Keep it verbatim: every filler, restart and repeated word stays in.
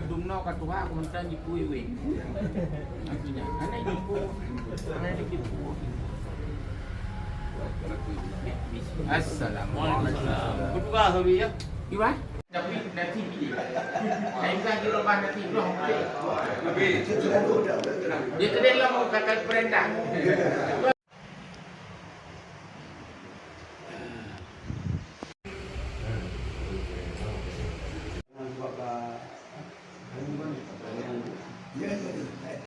Dumnoe ka tuha, aku mantong jipui weh. Artinya, anak jipui, anak jipui. Assalamualaikum. Berdoa kami ya. Iwan? Tapi nanti dia. Saya bisa dirubah nanti, belum. Dia tadi lah mau kata perintah.